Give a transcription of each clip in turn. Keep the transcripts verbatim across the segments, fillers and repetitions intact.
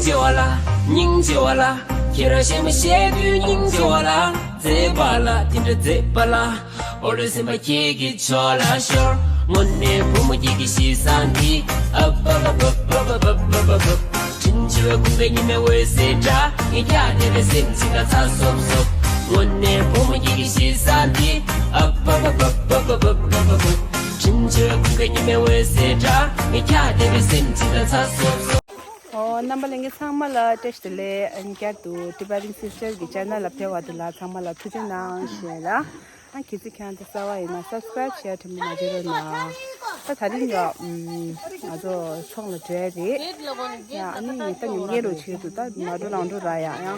ཆེ་བ་ལ། སྙིང་རྗེ་བ་ལ། ཁྱེད་རང་གཞན་མ་བཤད་དུས་སྙིང་རྗེ་བ་ལ། མཛེས་པ་ལ་དེ་འདྲ་མཛེས་པ་ལ། ཨོ་ལོ་སེམས་པ་ཁྱེད་ཀྱི་ཕྱོགས་ལ་ཤོར། དངོས་གནས་བུ་མོ་ཁྱེད་ཀྱི་གཤིས་བཟང་འདི། ཨབ་ཨབ་ཨབ། དྲིན་ཆེ་བའི་ཁུངས་ཀྱི་ཉི་མའི་འོད་ཟེར་འདྲ། ངས་ཁྱེད་བལྟས་པས་སེམས་ཅིག་ལ་ཚ་སོབ་སོབ། དངོས་གནས་བུ་མོ་ཁྱེད་ཀྱི་གཤིས་བཟང་འདི། ཨབ་ཨབ་ཨབ། དྲིན་ཆེ་བའི་ཁུངས་ཀྱི་ཉི་མའི་འོད་ཟེར་འདྲ། ངས་ཁྱེད་བལྟས་པས་སེམས་ཅིག་ལ་ཚ་སོབ་སོབ། ཨོ། རྣམ་པ་ལྷན་རྒྱས་ཚང་མ་ལ་བཀྲ་ཤིས་བདེ་ལེགས། ཨ་ནི་བསྐྱར་དུ་Tibetan Sister གི་channel ལ་ཕེབས་པ་དེ་ལ་ཚང་མ་ལ་ཐུགས་རྗེ་གནང་ཞུ་ཡ་ལ། ཨ། གལ་སྲིད་ཁྱེད་རང་ཚོ་གསར་པ་ཡིན་ན་subscribe share དེ་མོ་མ་བརྗེད་རོགས་གནང་། ད་དེ་རིང་ཡ། ཨམ། ང་ཚོ་ཚོང་ལ་འགྲོ་ཡ་རེད་ཡ། ཨ་ནི་ད་ཉམས་ཉེས་རོགས་བྱེད་དུ་ད་མ་འགྲོ་ནང་འགྲོ་ར་ཡ་ཡང་།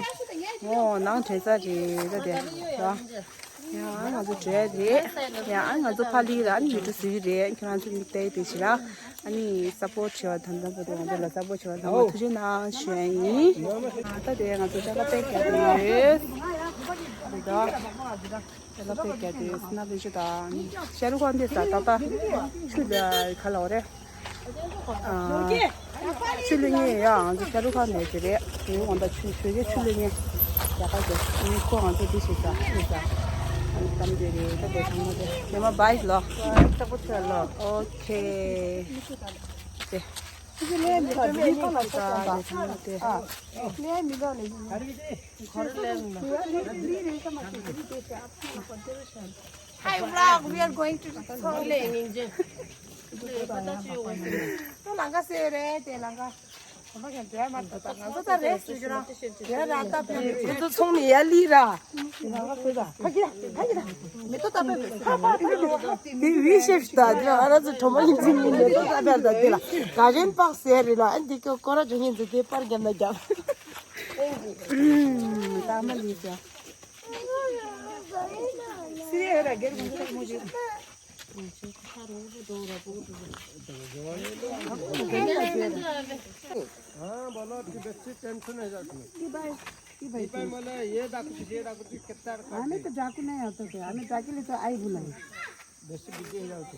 ཨོ། ནང་དྲན་ས་རེད་ད་དེ་ཡ། ཡ། ང་ཚོ་འགྲོ་ཡ་རེད་ཡ། ཨ། ང་ཚོ་ཕ་ལི་ར་ཨ་ནི་ཡུལ་གྲུ་བཟོ་གི་རེད། ཁྱེད་རང་ཚོ་མིག་ལྟ་ཡི་དེ་བྱེད་ར། ཨ་ནི་support བྱེད་པ་དམ་དམ་པོ་དེ་ང་ཚོ་ལ་support བྱེད་པ་དམ་པོ་ཐུགས་རྗེ་གནང་ཞུ་ཡ་ཡིན། ཨ། ད་དེ་ང་ཚོ་ཅ་ལག་པེག་རྒྱག་གི་ཡོད། རེད་ད། ཅ་ལག་པེག་རྒྱག་གི་ཡོད། སྣ་ལེན་ཤོ་དང་ཤ་རུ་ཁ་འདི་ས་ཏག་ཏག་ཆུ་ལ་ག་ལ་འོ་རེད། ཨ། ཆུ་ལེན་ཉེ་ཡ། ང་ཚོ་ཤ་རུ་ཁ་ནས་དེ་རེད། དེའི་དབང་ད་ཆུ་ཆུ་རེད། ཆུ་ལེན་ཉེ་ཡ་ག་དེ་ཁོ་ང་ཚོ་འདི་ཞིག་ས་ཆུ་ས་ཨ་ནི་གཏམ་དེ་རེད། ད་དེ་ཚང་མ་དེ་ཉི་མ་བྷའི་ལོ། ཨོ་ཁེ། དེ། ཁྱི་ལས་མི་ཐོག་མི་ཐོག་ལ་ཐོག་ཙམ་པ། ལས་མི་ཐོག་ལས་མི་ཐོག་ལས་མི་ཐོག Hi vlog, we are going to Tsongli. ལང་ཀ་སེ་རེད་དེ་ལང་ཀ། ང་ཚོ་ད་རེས་སུ་ཇོ་རང་། ཇོ་རང་ད་ཕེབས་རེད། ཁྱེད་ཚོ་ཚོང་ནི་ཡ་ལི་ར། ཕ་གི་ར་ཕ་གི་ར། མེ་ཏོག་ད་ཕེབས་རེད། ཕ་ཕ་ཕ་ཕ། དེ་བི་ཤེབ་ད་དེ་ང་རང་ཚོ་གྲོ་མ་ཡིན་ཚིག་མིན་མེ་ཏོག་ད་ཕེབས་ད་དེ་ལ་ག་རེན་པག་ཟེར་རེད་ལ། ཨ་འདི་ཀྱོ་ཀོ་ར་ཇོ་ཉིན་ཚེ་དེ་པར་རྒྱབ་ན་རྒྱབ། ད་མ་ལི་ཟེར། སི་རི་ཡ་ར་སྒེར་གོང་ཚད་མོ་ཅིག हाँ, बोलो, आपकी बच्ची टेंशन है जाती है। ये भाई, ये भाई। ये भाई बोला, ये डॉक्टर, ये डॉक्टर कितना रखा हमें है? तो डाकू नहीं आता थे, हमें डाकू ले तो आई बुलाई। बस बिजी हो जाओ तो।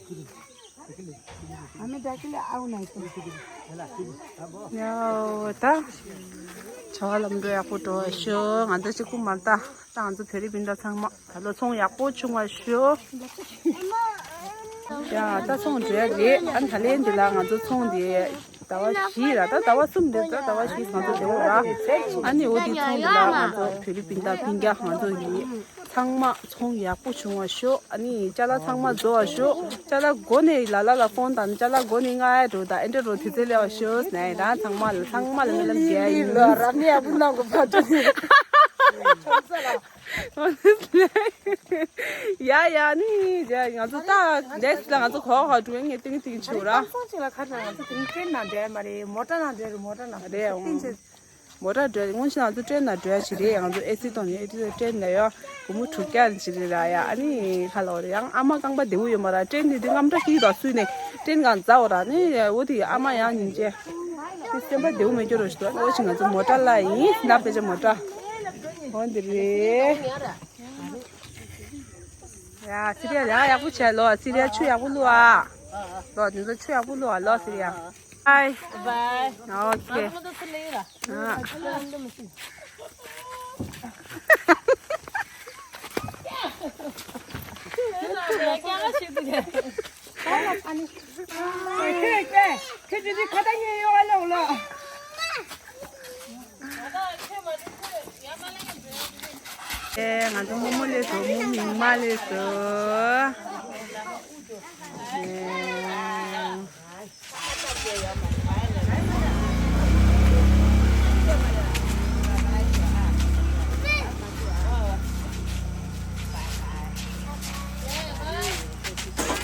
हमें डाकू ले आओ नहीं तो। ཡོ། ད་ཆ་བ་ལམ་འགྲོ་ཡག་པོ་འགྲོ་ཤོག་ང་ཚོ་གཅིག་པུ་མ་ལྟ། ད་ང་ཚོ་བོད་རིགས་སྤུན་ཟླ་ཚང་མ་ད་ལོ་ཚོང་ཡག་པོ་བྱུང་བ་ཤོག་ཡ། ད་ཚོང་འགྲོ་ཡ་རེད། ཨ་ནི་ད་ལན་འདི་ལ་ང་ཚོ་ཚོང་འདི་ཟླ་བ་བཞི་ར། ད་ཟླ་བ་གསུམ་རེད། ད་ཟླ་བ་བཞི་ང་ཚོ་འགྲོ་ར། ཨ་ནི་འོ་དེ་ཚོང་འདི་ལ་ང་ཚོ་བོད་རིགས་སྤུན་ཟླ་སྤུན་ཀྱག་ང་ཚོ་ཡིན། ཚང་མ་ཚོང་ཡག་པོ་བྱུང་བ་ཤོག་ཨ་ནི་ཅ་ལག་ཚང་མ་བཟོ་བ་ཤོག་ཅ་ལག་དགོས་ནས་ལ་ལ་ལ་ཕོན་དང་ཅ་ལག་དགོས་ནས་ང་ཨེ་འགྲོ་ད་ཨེ་འདྲ་རོ་དུས་ཚོད་སླེབས་པ་ཤོག་ཟེར་ནས་ད་ཚང་མ་ལ་ཚང་མ་ལ་སྨོན་ལམ་རྒྱག་ཡིན། ལོ་རབ་གནས་ཡག་པོ་གནང་དགོས་པ་འདྲ་ནི། ཡ་ཡ་ནི་ཡ་ང་ཚོ་ད་ལེགས་ལ་ང་ཚོ་གོ་བ་འགྲོ་ངས་ཏིང་ཏིང་ཆུ་ར། ང་ཚོ་ཅིག་ལ་ཁ་ཁྲ་ང་ཚོ་དེ་ནི་ཀྲེན་ནང་འགྲོ་ཡ་མ་རེད། མོ་ཊ་ནང་འགྲོ་རེད། མོ་ཊ་ནང་རེད་འོང་། མོ་ཊ་འགྲོ་ཡ་སྔོན་ཆད་ང་ཚོ་ཀྲེན་ནང་འགྲོ་ཡ་ཞིག་རེད། ང་ཚོ་ཨེ་སི་གཏོང་ནས་ཨེ་སི་ཀྲེན་ནང་ཡོད། སྒོར་མོ་དྲུག་བརྒྱ་ཅིག་རེད་ར་ཡ། ཨ་ནི་ཁ་ལོ་རེད། ཡང་ཨ་མ་རྐང་པ་བདེ་བོ་ཡོད་མ་ར། ཀྲེན་དེ་དེ་རྔམ་སྐྲག་གིས་ར་བསུས་ནས་ཀྲེན་གང་འཛའ་བོ་ར་ནི་འོ་དེ་ཨ་མ་ཡང་ཉིན་བྱེད་དེ་སེམས་པ་བདེ་བོ་མེད་རྒྱུ་རོ་ཞིག་འདུག་འོ་ཞིག་ང་ཚོ་མོ་ཊ་ལ་ཡིན་ན་པེ་ཅ་མོ་ཊ་འོ་འདི་རེད། ཡ་སི་རི་ཡ་ཡག་པོ་བྱས་ལོ། སི་རི་ཡ་ཆུ་ཡག་པོ་བླུགས་ཨ། ལོ་འདི་ཚོ་ཆུ་ཡག་པོ་བླུགས་ཨ་ལོ་སི་རི་ཡ། Bye. Bye. Okay. ཨེ། ང་ཚོ་རྨོ་མོ་སླེབས་སོང་། རྨོ་མིང་མ་སླེབས་སོང་། ཨེ།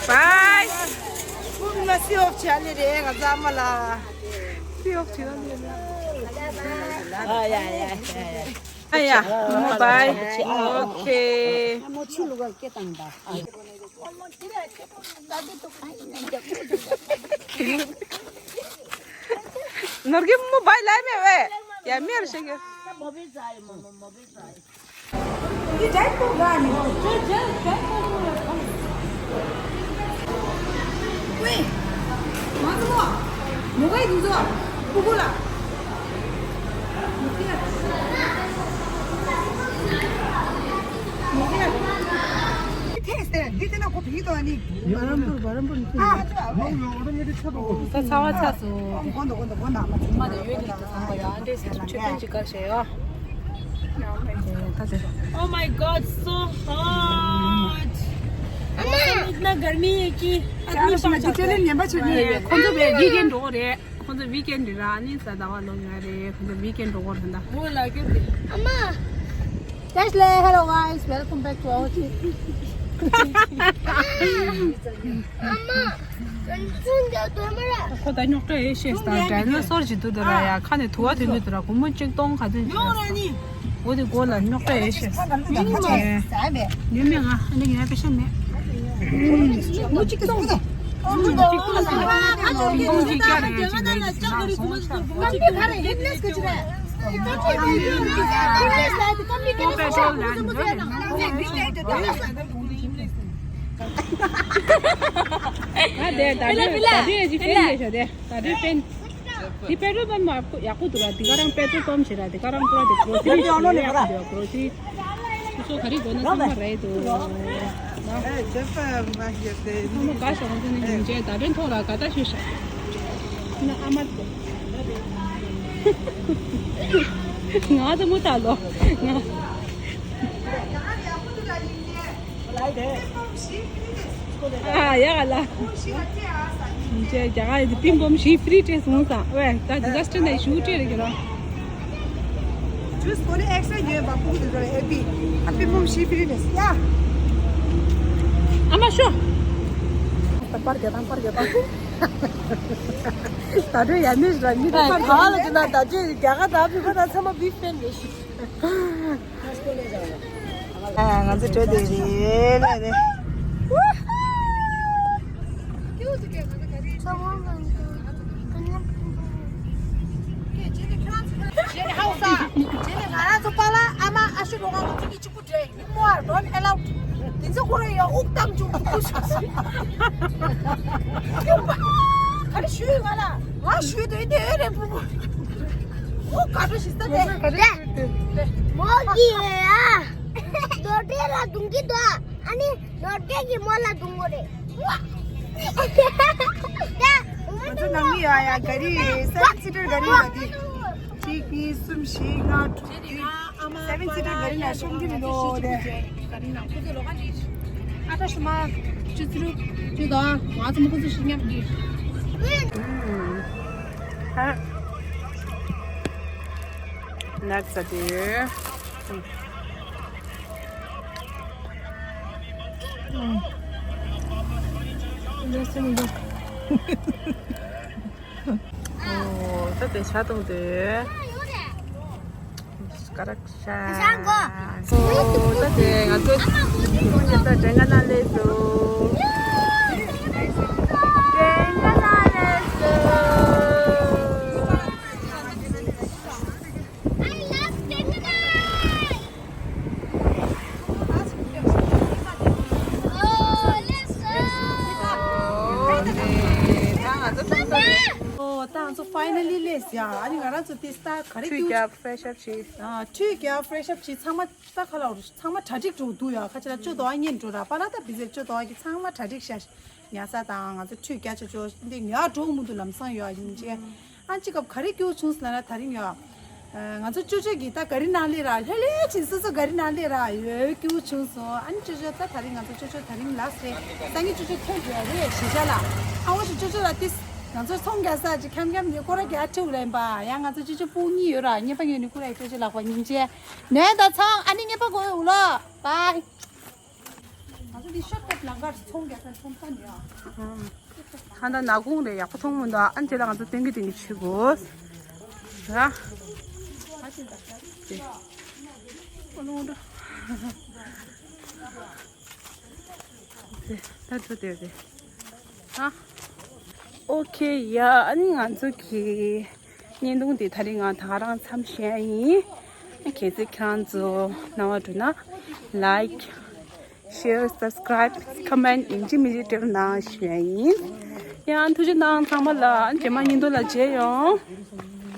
Bye. ཀུན་ལ་སི་ཨོབ་བྱ་ལེ་རེད། ང་ཚ་མ་ལ་སི་ཨོབ་བྱ་ལེ་རེད། ཨ་ཡ་ཡ་ཡ་ཡ། ཨ་ཡ། མོ་བྷའི། ཨོ་ཁེ། ནོར་གི་མོ་བྷའི་ལ་མེ་བེ། ཡ་མེར་ཤེ་གི། ད་ཚ་བ་ཚ་སོང་། མ་ནི་ཡོད་ནི་ད་ཚང་མ་ཡ་ཨ་འདྲས་ཟེར་ཆུ་ཕན་ཅིག་བཀག་བཞག་ཡ། Oh my God, so hot. इतना गर्मी है कि आदमी पक जाता है। ཁོང་ཚོ་བའི་ཝི་ཀེན་འགྲོ་གི་རེད། ཁོང་ཚོ་ཝི་ཀེན་འདི་ར་ནི་ས་ཟླ་བ་ལོ་ཉ་རེད། ཁོང་ཚོ་ཝི་ཀེན་འགྲོ་གི་རེད་ད། ཨ་མ། Hello guys, welcome back to our channel. ཨ་མ། ཁོ་ད་རྙོག་དྲ་ཡེ་ཤེས་ད་ཌའི་ནོ་སོར་ཅིག་འདུག་ད་ར་ཡ། ཁ་ནས་དུ་བ་ཐོན་གྱི་འདུག་ད་ར། སྒོར་མོ་གཅིག་སྟོང་ག་ཚོད་ཅིག་རེད། འོ་དེ་སྒོར་ལ་རྙོག་དྲ་ཡེ་ཤེས། ཉོས་མེད་ང་ཨ་ནི་ཉོས་པེ་ཤ་མེད། སྟོང་གཅིག་སྟོང་། སྟོང་གཅིག་བརྒྱ་རེད་ཅིག་རེད། ཀམ་པི་ག་རེ་ཡིན་ལས་ཀ་ཅི་རེད། ཀམ་པི་ཀ་རེ་ཡིན་ལས་ཀ་ཅི་རེད། ཀམ་པི་ཀ་རེ་ཡིན་ལས་ཀ་ཅི་རེད། ད་དེ་ད་དེ་ད་དེ་ཅི་ཕན་ལས་ཤོ་དེ་ད་དེ་ཕན། དེ་པེ་ཏྲོལ་པམ་ཡག་པོ་ཡག་པོ་འདུག་ར། དེ་ག་རང་པེ་ཏྲོལ་པམ་བྱེད་ར། དེ་ག་རང་པུ་ར་དེ་གྲོ་སི་རི་ཡག་པོ་འདུག་གྲོ་སི་རི། སོ་སོ་ག་རེ་དགོས་ན་ཚང་མ་རེད་འདུག་ཚང་མ་དགའ་ཤོག་ང་ཚོ་ནི་སྙིང་རྗེ་ད་ཕན་ཐོག་ལ་དགའ་ད་ཤོད་ཤག་ན་ཨ་མ་ང་ཚོ་མུ་ད་ལོ་ང་། ཨ་ཡ་ག་ལ། ཅེ་རྒྱ་གར་ཡི་པིང་པོམ་ཞིག་ཕི་རི་སྤྲད་སོང་ཙང་། ཝེ་ད་ཌི་ཛ་སི་ཊར་ནས་ཞུ་སྤྲད་རེད་ཀྱི་རོ། ཇུས་ཁོ་ནི་ཨེག་སི་ཊ་ར་ཉོས་པ་ཕུག་ཏུ་འགྲོ་བའི་ཨེ་པི། ཨ་པིང་པོམ་ཞིག་ཕི་རི་རེད་ཡ། ཨ་མ་ཤོ། ད་པར་རྒྱག་དང་པར་རྒྱག་དང་། ད་དུང་ཡ་མི་ར་མི་ད་པར་ག་ལ་ཅི་ན་ད་ཅི་རྒྱ་གར་ད་ཕི་ཁོ་ད་ཚང་མ་བི་ཕན་རེད། ཨ་ང་ཚོ་བྲོས་བསྡད་རེད་ལས་རེད། རྗེས་ནས་ང་རང་ཚོ་པཱ་ལགས་ཨ་མ་ཨ་ཤུ་རོ་ང་ང་ཚོ་གཉིས་གཅིག་པུ་འདྲེ། You are not allowed. དེ་ཚོ་ཁོ་རང་ཡང་དབུགས་བཏང་བཅུག་དབུགས་ཤོར་སོང་། ག་རེ་ཞུས་ང་ལ། ང་ཞུས་དོན་དེ་ཨེ་རེད་བུ་མོ། ཨོ་ག་འགྲོ་ཞིག་ས་དེ། མོ་གི་ཨ། རྡོ་གྲལ་ལ་རྡུང་གི་འདུག་ཨ་ནི་རྡོ་གྲལ་གྱི་མོ་ལ་རྡུང་གི་རེད། ང་ཚོ་ནང་མི་ཡོད་ཡ། ག་རེ་སེ་བེན་སི་ཊར་ག་རེ་ཡོད་དེ། གཅིག་གཉིས་གསུམ་བཞི་ལྔ་དྲུག་བདུན། སེ་བེན་སི་ཊར་ག་རེ་ན་ཤོང་གི་མི་འདུག་དེ། ཨ་ཏ་ཤུ་མ་ཅུ་ཚུ་རུ་ཅུ་དང་ང་ཚོ་མ་ཁོ་ཚོ་ཤི་ཉམས་ཀྱི། ཧ། ནག་ས་དེ། ཨོ། ད་དེ་ཆ་གཏོང་དུས། སྐ་རགས་ཤ། ཨོ། ད་དེ་ང་ཚོ་ད་དྲན་ག་ན་ལས་སུ། དྲན་ག་ན་ལས་སུ། ཨོ་ད་ང་ཚོ་ཕའི་ནལ་ལི་སླེབས་ཡ། ཨ་ནི་ང་རང་ཚོ་དེ་ས་ག་རེ་ཁྲུས་རྒྱབ་ཕེ་རེ་ཤི་ཨབ་བྱས། ཨ་ཁྲུས་རྒྱབ་ཕེ་རེ་ཤི་ཨབ་བྱས་ཚང་མ་ད་ཁ་ལ་ཚང་མ་གྲ་སྒྲིག་འགྲོ་འདུག་ཡ། ཁ་ཆེ་ལ་ཅོ་དོ་ཨ་ཉན་འགྲོ་ར་པ་ལ་ད་བི་ཟེར་ཅོ་དོ་ཨ་གི་ཚང་མ་གྲ་སྒྲིག་བྱ། ཉལ་ས་དང་ང་ཚོ་ཁྲུས་རྒྱག་ཆ་ཆོ་འདི་ཉལ་འགྲོ་མི་འདུག་ལམ་སང་ཡོད་ཡིན་ཅེ། ཨ་ཅི་སྐབས་ག་རེ་སྐྱོ་བྱུང་སོང་ལབ་ན་ད་རིང་ཡོད། ང་ཚོ་ཅོ་ཅོ་གིས་ད་ག་རི་ནང་སླེབས་ར་ལྷོད་ལྷོད་ཕྱིན་སོ་སོ་ག་རི་ནང་སླེབས་ར་ཡོད་སྐྱོ་བྱུང་སོང་། ཨ་ནི་ཅོ་ཅོ་ད་ད་རིང་ང་ཚོ་ཅོ་ཅོ་ད་རིང་ལ་སེ་སང་ཉིན་ཅོ་ཅོ་ཐོན་རྒྱུ་རེད་ཞེས་བྱ་ལ། ཨ་འོ་ཞིག་ཅོ་ཅོ་ལ་ཏིས་ང་ཚོ་ཚོང་རྒྱག་ས་ཅིག་ཁྱམ་ཁྱམ་ནས་སྐོར་ར་རྒྱག་ཁྲིད་ལེན་པ་ཡང་ང་ཚོ་ཅོ་ཅོ་སྤུན་གཉིས་ཡོད་ར་ཉེ་པ་ངས་ནི་ཁུ་ར་ཡི་ཅོ་ཅོ་ལག་པ་ཉིན་བྱས་ནས་ད་ཚང་ཨ་ནི་ཉེ་པ་གོ་ཡོང་ལོ་བའི། ང་ཚོ་འདི་ཤོར་ཀཊ་ལམ་ཁར་ཚོང་རྒྱག་ས་ཚོང་ཁང་ཡོད། ཧ་ད་ནག་ཁུང་རེད་ཡག་པོ་མཐོང་མི་འདུག་ཨ་ནི་དེ་ལ་ང་ཚོ་སྟོན་གི་སྟོན་གི་ཆུ་གོ། ར། ད་འགྲོ་དེ་རེད། ཨ། ཨོ་ཁེ་ཡ། ཨ་ནི་ང་ཚོ་གི་བརྙན་ཐུང་དེ་ད་རིང་ང་ད་ག་རང་མཚམས་བཞག་ཡིན། གལ་སྲིད་ཁྱེད་རང་ཚོ་སྣང་བ་འགྲོ་ན་ལའིཀ། ཤེར། སབ་སི་ཀ་རའིབ། ཀོ་མེན་ཊི་ཡིན་གཅིག་མིན་གཅིག་སྤྲད་རོགས་གནང་ཞུ་ཡ་ཡིན། ཡང་ཐུགས་རྗེ་གནང་ཚང་མ་ལ། རྗེས་མ་བརྙན་ཐུང་ལ་མཇལ་ཡོང་།